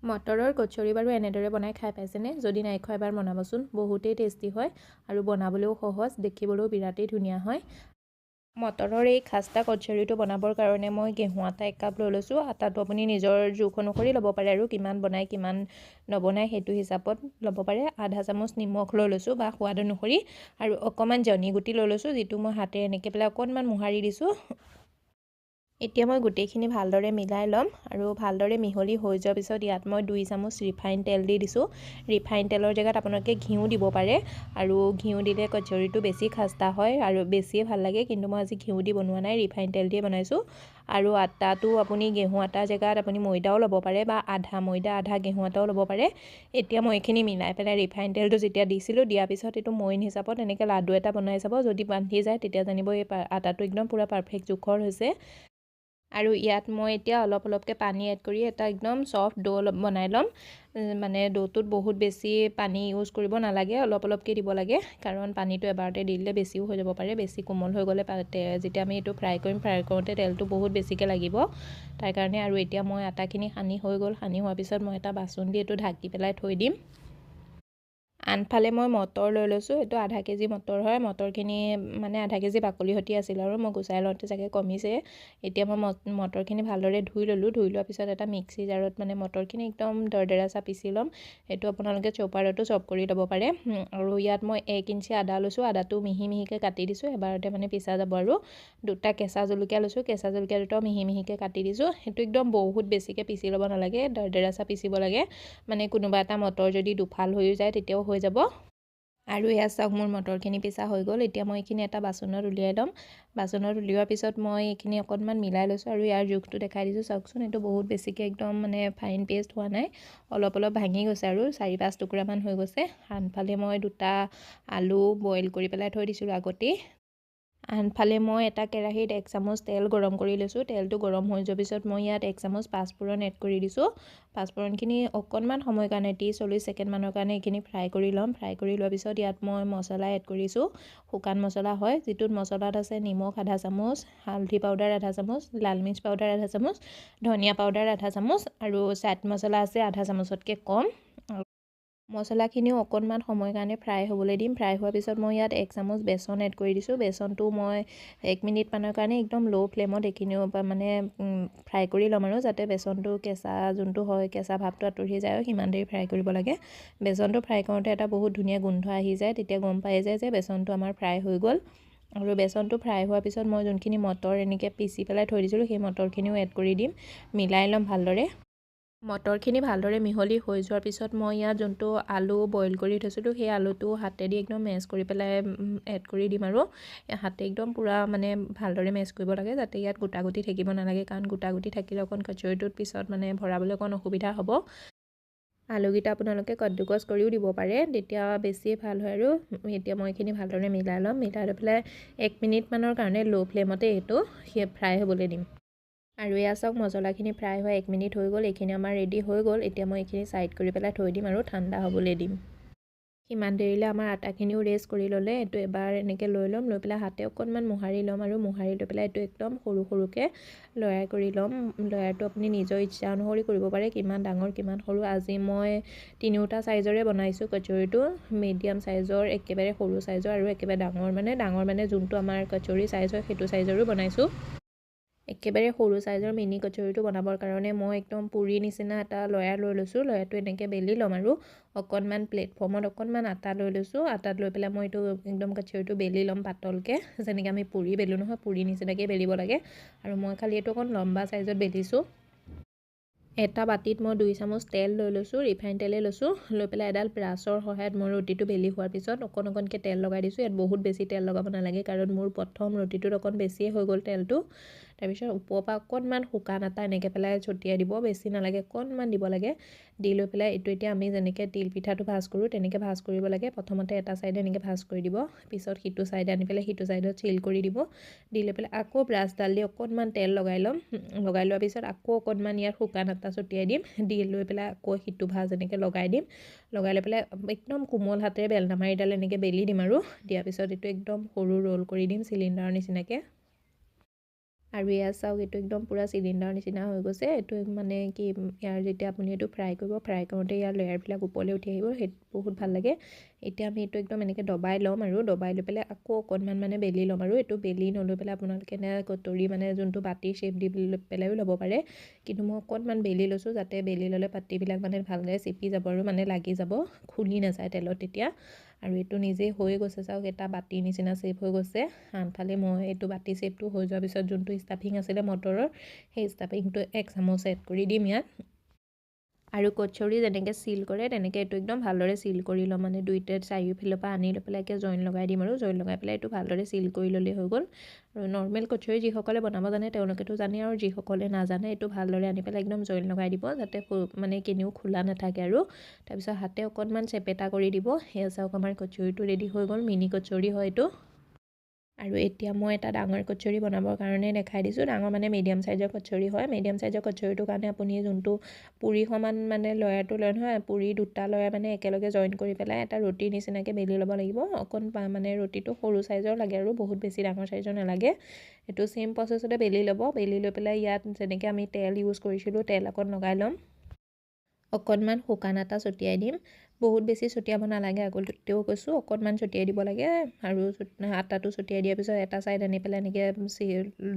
মটৰৰ কচৰি বাৰু এনেদৰে বনাই খাই পাইছেনে? যদি নাই খোৱা, এবাৰ বনাবচোন। বহুতেই টেষ্টি হয় আৰু বনাবলৈও সহজ, দেখিবলৈও বিৰাটেই ধুনীয়া হয়। মটৰৰ এই খাস্তা কচৰিটো বনাবৰ কাৰণে মই ঘেঁহু আটা 1 কাপ লৈ লৈছোঁ। আটাটো আপুনি নিজৰ জোখ অনুসৰি ল'ব পাৰে আৰু কিমান বনায় কিমান নবনায় সেইটো হিচাপত ল'ব পাৰে। আধা চামুচ নিমখ লৈ লৈছোঁ বা সোৱাদ অনুসৰি, আৰু অকণমান জনি গুটি লৈ লৈছোঁ, যিটো মই হাতেৰে এনেকৈ পেলাই অকণমান মোহাৰি দিছোঁ। এতিয়া মই গোটেইখিনি ভালদৰে মিলাই ল'ম আৰু ভালদৰে মিহলি হৈ যোৱাৰ পিছত ইয়াত মই 2 চামুচ ৰিফাইন তেল দি দিছোঁ। ৰিফাইন তেলৰ জেগাত আপোনালোকে ঘিউ দিব পাৰে আৰু ঘিউ দিলে কচৰিটো বেছি খাস্তা হয় আৰু বেছিয়ে ভাল লাগে, কিন্তু মই আজি ঘিউ দি বনোৱা নাই, ৰিফাইন তেল দিয়ে বনাইছোঁ। আৰু আটাটো আপুনি ঘেঁহু আটাৰ জেগাত আপুনি ময়দাও ল'ব পাৰে বা আধা ময়দা আধা ঘেঁহু আটাও ল'ব পাৰে। এতিয়া মই এইখিনি মিলাই পেলাই ৰিফাইন তেলটো যেতিয়া দিছিলোঁ, দিয়াৰ পিছত এইটো মৈন হিচাপত এনেকৈ লাডু এটা বনাই চাব। যদি বান্ধি যায় তেতিয়া জানিব এই আটাটো একদম পূৰা পাৰফেক্ট জোখৰ হৈছে। আৰু ইয়াত মই এতিয়া অলপ অলপকৈ পানী এড কৰি এটা একদম ছফ্ট ডো অলপ বনাই ল'ম। মানে ডোটোত বহুত বেছি পানী ইউজ কৰিব নালাগে, অলপ অলপকৈ দিব লাগে, কাৰণ পানীটো এবাৰতে দি দিলে বেছিও হৈ যাব পাৰে। বেছি কোমল হৈ গ'লে যেতিয়া আমি এইটো ফ্ৰাই কৰিম, ফ্ৰাই কৰোঁতে তেলটো বহুত বেছিকৈ লাগিব, তাৰ কাৰণে। আৰু এতিয়া মই আটাখিনি সানি হৈ গ'ল। সানি হোৱাৰ পিছত মই এটা বাচন দি এইটো ঢাকি পেলাই থৈ দিম। আনফালে মই মটৰ লৈ লৈছোঁ, এইটো আধা কেজি মটৰ হয়। মটৰখিনি মানে আধা কেজি বাকলি সৈতে আছিল আৰু মই গুচাই লওঁতে চাগে কমিছে। এতিয়া মই মটৰখিনি ভালদৰে ধুই ল'লোঁ। ধুই লোৱাৰ পিছত এটা মিক্সি জাৰত মানে মটৰখিনি একদম দৰদৰা পিচি ল'ম। এইটো আপোনালোকে চপাৰতো চপ কৰি ল'ব পাৰে। আৰু ইয়াত মই 1 ইঞ্চি আদা লৈছোঁ, আদাটো মিহি মিহিকৈ কাটি দিছোঁ, এবাৰতে মানে পিচা যাব। আৰু দুটা কেঁচা জলকীয়া লৈছোঁ, কেঁচা জলকীয়া দুটাও মিহি মিহিকৈ কাটি দিছোঁ। সেইটো একদম বহুত বেছিকৈ পিচি ল'ব নালাগে, দৰদৰা পিচিব লাগে। মানে কোনোবা এটা মটৰ যদি দুফাল হৈও যায় তেতিয়াও হৈ যাব। আৰু এয়া চাওক, মোৰ মটৰখিনি পিচা হৈ গ'ল। এতিয়া মই এইখিনি এটা বাচনত উলিয়াই ল'ম। বাচনত উলিওৱাৰ পিছত মই এইখিনি অকণমান মিলাই লৈছোঁ আৰু ইয়াৰ জোখটো দেখাই দিছোঁ। চাওকচোন, এইটো বহুত বেছিকৈ একদম মানে ফাইন পেষ্ট হোৱা নাই, অলপ অলপ ভাঙি গৈছে আৰু 4-5 টুকুৰামান হৈ গৈছে। আনফালে মই দুটা আলু বইল কৰি পেলাই থৈ দিছিলোঁ আগতেই। আনফালে মই এটা কেৰাহীত 1 চামুচ তেল গৰম কৰি লৈছোঁ। তেলটো গৰম হৈ যোৱাৰ পিছত মই ইয়াত 1 চামুচ পাঁচফোৰণ এড কৰি দিছোঁ। পাঁচফোৰণখিনি অকণমান সময়ৰ কাৰণে 30-40 ছেকেণ্ডমানৰ কাৰণে এইখিনি ফ্ৰাই কৰি ল'ম। ফ্ৰাই কৰি লোৱাৰ পিছত ইয়াত মই মছলা এড কৰিছোঁ, শুকান মছলা হয়, যিটোত মছলাত আছে নিমখ আধা চামুচ, হালধি পাউডাৰ আধা চামুচ, লাল মিৰ্চ পাউডাৰ আধা চামুচ, ধনিয়া পাউডাৰ আধা চামুচ আৰু চাট মছলা আছে আধা চামুচতকৈ কম। মছলাখিনিও অকণমান সময়ৰ কাৰণে ফ্ৰাই হ'বলৈ দিম। ফ্ৰাই হোৱাৰ পিছত মই ইয়াত 1 চামুচ বেচন এড কৰি দিছোঁ। বেচনটো মই 1 মিনিটমানৰ কাৰণে একদম ল' ফ্লেমত এইখিনিও মানে ফ্ৰাই কৰি ল'ম আৰু যাতে বেচনটো কেঁচা যোনটো হয় কেঁচা ভাৱটো আঁতৰি যায় আৰু সিমান দেৰি ফ্ৰাই কৰিব লাগে। বেচনটো ফ্ৰাই কৰোঁতে এটা বহুত ধুনীয়া গোন্ধ আহি যায়, তেতিয়া গম পাই যায় যে বেচনটো আমাৰ ফ্ৰাই হৈ গ'ল। আৰু বেচনটো ফ্ৰাই হোৱাৰ পিছত মই যোনখিনি মটৰ এনেকৈ পিচি পেলাই থৈ দিছিলোঁ সেই মটৰখিনিও এড কৰি দিম, মিলাই ল'ম ভালদৰে। মটৰখিনি ভালদৰে মিহলি হৈ যোৱাৰ পিছত মই ইয়াত যোনটো আলু বইল কৰি থৈছিলোঁ সেই আলুটো হাতেদি একদম মেছ কৰি পেলাই এড কৰি দিম। আৰু হাতে একদম পূৰা মানে ভালদৰে মেছ কৰিব লাগে যাতে ইয়াত গোটা গুটি থাকিব নালাগে, কাৰণ গোটা গুটি থাকিলে অকণ কচৰিটোত পিছত মানে ভৰাবলৈ অকণ অসুবিধা হ'ব। আলুকেইটা আপোনালোকে কদ্দুকচ কৰিও দিব পাৰে, তেতিয়া বেছিয়ে ভাল হয়। আৰু এতিয়া মই এইখিনি ভালদৰে মিলাই ল'ম। মিলাই লৈ পেলাই 1 মিনিটমানৰ কাৰণে ল' ফ্লেমতে এইটো ফ্ৰাই হ'বলৈ দিম। আৰু এয়া চাওক, মছলাখিনি ফ্ৰাই হৈ 1 মিনিট হৈ গ'ল, এইখিনি আমাৰ ৰেডি হৈ গ'ল। এতিয়া মই এইখিনি ছাইড কৰি পেলাই থৈ দিম আৰু ঠাণ্ডা হ'বলৈ দিম। সিমান দেৰিলৈ আমাৰ আটাখিনিও ৰেষ্ট কৰি ল'লে। এইটো এবাৰ এনেকৈ লৈ ল'ম, লৈ পেলাই হাতে অকণমান মোহাৰি ল'ম আৰু মোহাৰি লৈ পেলাই এইটো একদম সৰু সৰুকৈ লয়াৰ কৰি ল'ম। লয়াৰটো আপুনি নিজৰ ইচ্ছা অনুসৰি কৰিব পাৰে, কিমান ডাঙৰ কিমান সৰু। আজি মই তিনিওটা চাইজৰে বনাইছোঁ কচৰিটো, মিডিয়াম চাইজৰ, একেবাৰে সৰু চাইজৰ আৰু একেবাৰে ডাঙৰ, মানে ডাঙৰ মানে যোনটো আমাৰ কচৰি চাইজ হয় সেইটো চাইজৰো বনাইছোঁ। একেবাৰে সৰু চাইজৰ মিনি কচৰিটো বনাবৰ কাৰণে মই একদম পুৰি নিচিনা এটা লয়াৰ লৈ লৈছোঁ। লয়াৰটো এনেকৈ বেলি ল'ম আৰু অকণমান প্লেটফৰ্মত অকণমান আটা লৈ লৈছোঁ। আটাত লৈ পেলাই মই এইটো একদম কচৰিটো বেলি ল'ম পাতলকৈ, যেনেকৈ আমি পুৰি বেলোঁ নহয়, পুৰি নিচিনাকৈ বেলিব লাগে। আৰু মই খালি এইটো অকণ লম্বা চাইজত বেলিছোঁ। এটা বাতিত মই 2 চামুচ তেল লৈ লৈছোঁ, ৰিফাইন তেলেই লৈছোঁ। লৈ পেলাই এডাল ব্ৰাছৰ সহায়ত মই ৰুটিটো বেলি হোৱাৰ পিছত অকণ অকণকৈ তেল লগাই দিছোঁ। ইয়াত বহুত বেছি তেল লগাব নালাগে, কাৰণ মোৰ প্ৰথম ৰুটিটোত অকণ বেছিয়ে হৈ গ'ল তেলটো। তাৰপিছত ওপৰৰ পৰা অকণমান শুকান আটা এনেকৈ পেলাই ছটিয়াই দিব, বেছি নালাগে, অকণমান দিব লাগে। দি লৈ পেলাই এইটো এতিয়া আমি যেনেকৈ তিল পিঠাটো ভাজ কৰোঁ তেনেকৈ ভাজ কৰিব লাগে। প্ৰথমতে এটা ছাইডে এনেকৈ ভাজ কৰি দিব, পিছত সিটো ছাইডে আনি পেলাই সিটো ছাইডত চিল কৰি দিব। দি লৈ পেলাই আকৌ ব্ৰাছডাল দি অকণমান তেল লগাই ল'ম। লগাই লোৱাৰ পিছত আকৌ অকণমান ইয়াত শুকান আটা ছটিয়াই দিম। দি লৈ পেলাই আকৌ সিটো ভাজ এনেকৈ লগাই দিম। লগাই লৈ পেলাই একদম কোমল হাতেৰে বেলনা মাৰিডাল এনেকৈ বেলি দিম আৰু দিয়াৰ পিছত এইটো একদম সৰু ৰোল কৰি দিম চিলিণ্ডাৰৰ নিচিনাকৈ। আৰু এয়া চাওক, এইটো একদম পূৰা চিলিণ্ডাৰ নিচিনা হৈ গৈছে। এইটো মানে কি, ইয়াৰ যেতিয়া আপুনি এইটো ফ্ৰাই কৰিব, ফ্ৰাই কৰোঁতে ইয়াৰ লেয়াৰবিলাক ওপৰলৈ উঠি আহিব, সেইটো বহুত ভাল লাগে। এতিয়া আমি এইটো একদম এনেকৈ দবাই ল'ম আৰু দবাই লৈ পেলাই আকৌ অকণমান মানে বেলি ল'ম। আৰু এইটো বেলি নলৈ পেলাই আপোনালোকে এনে কটৰী মানে যোনটো বাতি শ্বেপ দি পেলাইও ল'ব পাৰে, কিন্তু মই অকণমান বেলি লৈছোঁ, যাতে বেলি ল'লে পাতিবিলাক মানে ভালদৰে চেপি যাব আৰু মানে লাগি যাব, খুলি নাযায় তেলত তেতিয়া। আৰু এইটো নিজেই হৈ গৈছে, চাওক এটা বাতিৰ নিচিনা শ্বেপ হৈ গৈছে। আনফালে মই এইটো বাতি শ্বেপটো হৈ যোৱাৰ পিছত যোনটো ষ্টাফিং আছিলে মটৰৰ, সেই ষ্টাফিংটো 1 চামুচ এড কৰি দিম ইয়াত। আৰু কচৰি যেনেকৈ চিল কৰে তেনেকৈ এইটো একদম ভালদৰে চিল কৰি ল'ম, মানে দুইটা চাৰিওফালৰ পৰা আনি লৈ পেলাই একে জইন লগাই দিম আৰু জইন লগাই পেলাই এইটো ভালদৰে চিল কৰি ল'লেই হৈ গ'ল। আৰু নৰ্মেল কচৰি যিসকলে বনাব জানে তেওঁলোকেতো জানে, আৰু যিসকলে নাজানে এইটো ভালদৰে আনি পেলাই একদম জইন লগাই দিব, যাতে মানে কেনিও খোলা নাথাকে। আৰু তাৰপিছত হাতে অকণমান চেপেটা কৰি দিব। সেয়া চাওক, আমাৰ কচৰিটো ৰেডি হৈ গ'ল। মিনি কচৰি হয় এইটো। আৰু এতিয়া মই এটা ডাঙৰ কচৰি বনাবৰ কাৰণে দেখাই দিছোঁ। ডাঙৰ মানে মিডিয়াম চাইজৰ কচৰি হয়। মিডিয়াম চাইজৰ কচৰিটোৰ কাৰণে আপুনি যোনটো পুৰি সমান মানে লয়াৰটো লয় নহয়, পুৰি দুটা লয়াৰ মানে একেলগে জইন কৰি পেলাই এটা ৰুটিৰ নিচিনাকৈ বেলি ল'ব লাগিব। অকণ মানে ৰুটিটো সৰু চাইজৰ লাগে আৰু বহুত বেছি ডাঙৰ চাইজৰ নালাগে। এইটো ছেইম প্ৰচেছতে বেলি ল'ব। বেলি লৈ পেলাই ইয়াত যেনেকৈ আমি তেল ইউজ কৰিছিলোঁ, তেল অকণ লগাই ল'ম। অকণমান শুকান আটা ছটিয়াই দিম, বহুত বেছি ছটিয়াব নালাগে, আগতেও কৈছোঁ, অকণমান ছটিয়াই দিব লাগে। আৰু আটাটো ছটিয়াই দিয়াৰ পিছত এটা ছাইড আনি পেলাই এনেকৈ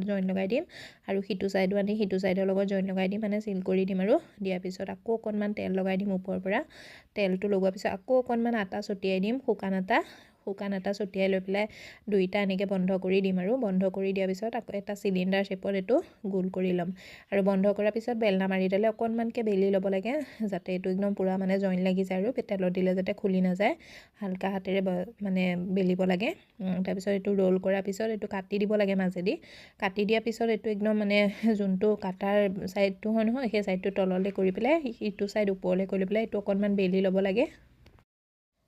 জইন লগাই দিম, আৰু সিটো ছাইডো আনি সিটো ছাইডৰ লগত জইন লগাই দিম, মানে চিল কৰি দিম। আৰু দিয়াৰ পিছত আকৌ অকণমান তেল লগাই দিম ওপৰৰ পৰা। তেলটো লগোৱাৰ পিছত আকৌ অকণমান আটা ছটিয়াই দিম, শুকান আটা। শুকান আটা ছটিয়াই লৈ পেলাই দুইটা এনেকৈ বন্ধ কৰি দিম। আৰু বন্ধ কৰি দিয়াৰ পিছত আকৌ এটা চিলিণ্ডাৰ শ্বেপত এইটো গোল কৰি ল'ম। আৰু বন্ধ কৰাৰ পিছত বেলনা মাৰি দিলে অকণমানকৈ বেলি ল'ব লাগে, যাতে এইটো একদম পূৰা মানে জইন লাগি যায় আৰু তেলত দিলে যাতে খুলি নাযায়। হালকা হাতেৰে মানে বেলিব লাগে। তাৰপিছত এইটো ৰোল কৰাৰ পিছত এইটো কাটি দিব লাগে মাজেদি। কাটি দিয়াৰ পিছত এইটো একদম মানে যোনটো কাটাৰ ছাইডটো হয় নহয়, সেই ছাইডটো তললৈ কৰি পেলাই ইটো ছাইড ওপৰলৈ কৰি পেলাই এইটো অকণমান বেলি ল'ব লাগে।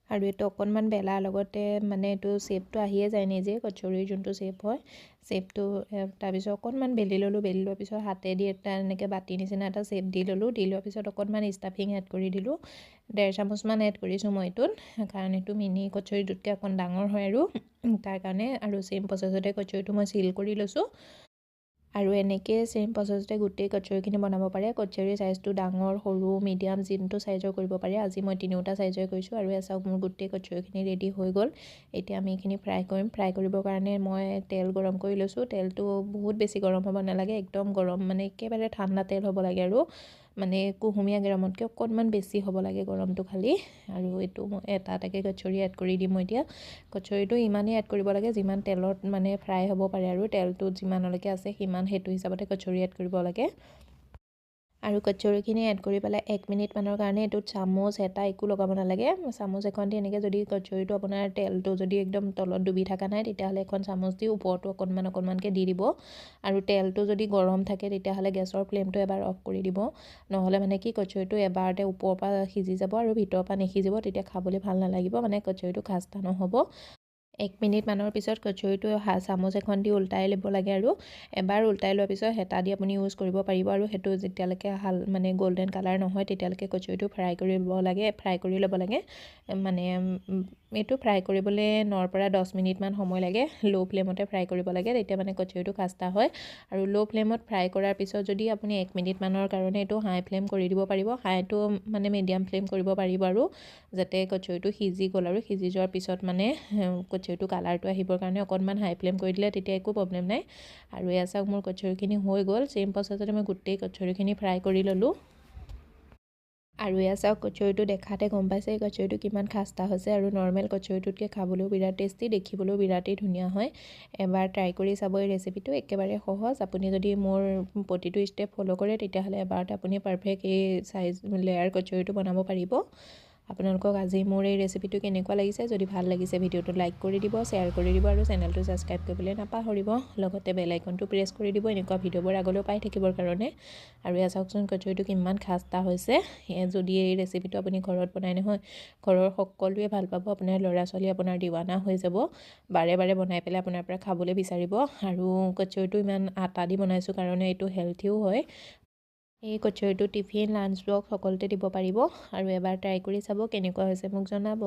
আৰু এইটো অকণমান বেলাৰ লগতে মানে এইটো শ্বেপটো আহিয়ে যায় নিজে, কচৰিৰ যোনটো শ্বেপ হয় শ্বেপটো। তাৰপিছত অকণমান বেলি ল'লোঁ। বেলি লোৱাৰ পিছত হাতেদি এটা এনেকৈ বাতি নিচিনা এটা শ্বেপ দি ল'লোঁ। দি লোৱাৰ পিছত অকণমান ষ্টাফিং এড কৰি দিলোঁ, 1.5 চামুচমান এড কৰিছোঁ মই এইটোত, কাৰণ এইটো মিনি কচৰিটোতকৈ অকণ ডাঙৰ হয় আৰু তাৰ কাৰণে। আৰু ছেইম প্ৰচেছতে কচৰিটো মই চিল কৰি লৈছোঁ। আৰু এনেকৈ ছেইম প্ৰচেছতে গোটেই কচৰিখিনি বনাব পাৰে। কচৰিৰ চাইজটো ডাঙৰ, সৰু, মিডিয়াম যোনটো চাইজৰ কৰিব পাৰে। আজি মই তিনিওটা চাইজৰ কৰিছোঁ। আৰু এয়া চাওক, মোৰ গোটেই কচৰিখিনি ৰেডি হৈ গ'ল। এতিয়া আমি এইখিনি ফ্ৰাই কৰিম। ফ্ৰাই কৰিবৰ কাৰণে মই তেল গৰম কৰি লৈছোঁ। তেলটো বহুত বেছি গৰম হ'ব নালাগে, একদম গৰম মানে একেবাৰে ঠাণ্ডা তেল হ'ব লাগে, আৰু মানে কুহুমীয়া গৰমতকৈ অকণমান বেছি হ'ব লাগে গৰমটো খালি। আৰু এইটো মই এটা এটাকৈ কচৰি এড কৰি দিম মই এতিয়া। কচৰিটো ইমানেই এড কৰিব লাগে যিমান তেলত মানে ফ্ৰাই হ'ব পাৰে, আৰু তেলটো যিমানলৈকে আছে সিমান সেইটো হিচাপতে কচৰি এড কৰিব লাগে। আৰু কচৰিখিনি এড কৰি পেলাই 1 মিনিটমানৰ কাৰণে এইটোত চামুচ এটা একো লগাব নালাগে। চামুচ এখন দি এনেকৈ যদি কচৰিটো আপোনাৰ তেলটো যদি একদম তলত ডুবি থকা নাই, তেতিয়াহ'লে এখন চামুচ দি ওপৰতো অকণমান অকণমানকৈ দি দিব। আৰু তেলটো যদি গৰম থাকে তেতিয়াহ'লে গেছৰ ফ্লেমটো এবাৰ অফ কৰি দিব, নহ'লে মানে কি কচৰিটো এবাৰতে ওপৰৰ পৰা সিজি যাব আৰু ভিতৰৰ পৰা নিসিজিব, তেতিয়া খাবলৈ ভাল নালাগিব, মানে কচৰিটো খাস্তা নহ'ব। 1 মিনিটমানৰ পিছত কচৰিটো চামুচ এখন দি উল্টাই ল'ব লাগে। আৰু এবাৰ উল্টাই লোৱাৰ পিছত হেতা দি আপুনি ইউজ কৰিব পাৰিব। আৰু সেইটো যেতিয়ালৈকে মানে গ'ল্ডেন কালাৰ নহয় তেতিয়ালৈকে কচৰিটো ফ্ৰাই কৰিব লাগে, ফ্ৰাই কৰি ল'ব লাগে। মানে এইটো ফ্ৰাই কৰিবলৈ 9ৰ পৰা 10 মিনিটমান সময় লাগে। ল' ফ্লেমতে ফ্ৰাই কৰিব লাগে, তেতিয়া মানে কচৰিটো খাস্তা হয়। আৰু ল' ফ্লেমত ফ্ৰাই কৰাৰ পিছত যদি আপুনি 1 মিনিটমানৰ কাৰণে এইটো হাই ফ্লেম কৰি দিব পাৰিব, হাইটো মানে মিডিয়াম ফ্লেম কৰিব পাৰিব, আৰু যাতে কচৰিটো সিজি গ'ল। আৰু সিজি যোৱাৰ পিছত মানে কচৰিটো কালাৰটো আহিবৰ কাৰণে অকণমান হাই ফ্লেম কৰি দিলে তেতিয়া একো প্ৰব্লেম নাই। আৰু এয়া চাওক, মোৰ কচৰিখিনি হৈ গ'ল। ছেইম প্ৰচেছতে মই গোটেই কচৰিখিনি ফ্ৰাই কৰি ল'লোঁ। আৰু এয়া চাওক, কচৰিটো দেখাতে গম পাইছে এই কচৰিটো কিমান খাস্তা হৈছে। আৰু নৰ্মেল কচৰিটোতকৈ খাবলৈও বিৰাট টেষ্টি, দেখিবলৈও বিৰাটেই ধুনীয়া হয়। এবাৰ ট্ৰাই কৰি চাব এই ৰেচিপিটো, একেবাৰে সহজ। আপুনি যদি মোৰ প্ৰতিটো ষ্টেপ ফ'ল' কৰে তেতিয়াহ'লে এবাৰতে আপুনি পাৰফেক্ট এই চাইজ লেয়াৰ কচৰিটো বনাব পাৰিব। আপোনালোকক আজি মোৰ এই ৰেচিপিটো কেনেকুৱা লাগিছে? যদি ভাল লাগিছে ভিডিঅ'টো লাইক কৰি দিব, শ্বেয়াৰ কৰি দিব আৰু চেনেলটো ছাবস্ক্ৰাইব কৰিবলৈ নাপাহৰিব। লগতে বেল আইকনটো প্ৰেছ কৰি দিব এনেকুৱা ভিডিঅ'বোৰ আগলৈও পাই থাকিবৰ কাৰণে। আৰু এয়া চাওকচোন, কচৰিটো কিমান খাস্তা হৈছে। যদি এই ৰেচিপিটো আপুনি ঘৰত বনাই নহয়, ঘৰৰ সকলোৱে ভাল পাব। আপোনাৰ ল'ৰা ছোৱালী আপোনাৰ দিৱানা হৈ যাব, বাৰে বাৰে বনাই পেলাই আপোনাৰ পৰা খাবলৈ বিচাৰিব। আৰু কচৰিটো ইমান আটা দি বনাইছোঁ কাৰণে এইটো হেল্থিও হয়। এই কচৰিটো টিফিন, লাঞ্চ বক্স সকলোতে দিব পাৰিব। আৰু এবাৰ ট্ৰাই কৰি চাব কেনেকুৱা হৈছে মোক জনাব।